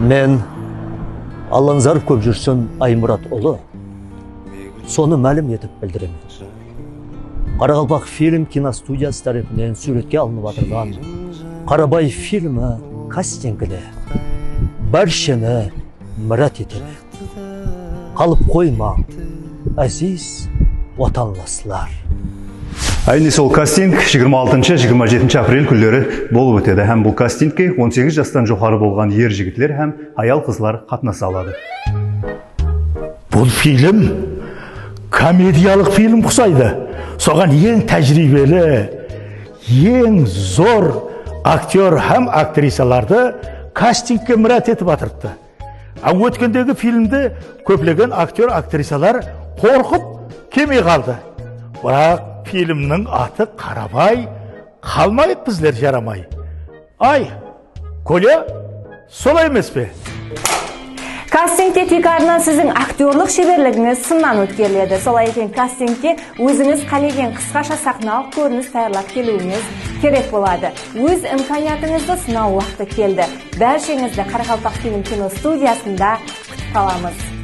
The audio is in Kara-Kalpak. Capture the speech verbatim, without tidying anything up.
Men Allanazarov Kópjúrsin Aymurat ulı sonı málim etip bildiremen. Qaraqalpaqfilm kinostudiyası tárepinen súwretke alınıp atırǵan Qarabay filmi kastingine bársheni mirát etedi. Qalıp qoymań, áziz watanlaslar! Áyne sol kasting jigirma altınshı, jigirma jetinshi aprel kúnleri bolıp ótedi hám bul kastingke on segiz jastan joqarı bolǵan er jigitler hám hayal-qızlar qatnasa aladı. Bul film komediyalıq film qusaydı. Soǵan eń tájiriybeli, eń zor aktyor hám aktrisalardı kastingke mirát etip atırıptı. A, ótkendegi filmdi kóplegen aktyor, aktrisalar qorqıp kelmey qaldı. Biraq filmniń atı Qarabay, qalmayıq bizler jaramay. Ay, Kolya, solay emes pe? Kastingte tiykarınan siziń aktyorlıq sheberligińiz sınnan ótkeriledi. Solay eken, kastingke ózińiz qálegen qısqasha saxnalıq kórinis tayarlap keliwińiz kerek boladı. Óz imkaniyatıńızdı sınaw waqtı keldi. Bársheńizdi Qaraqalpaqfilm kinostudiyasında kútip qalamız.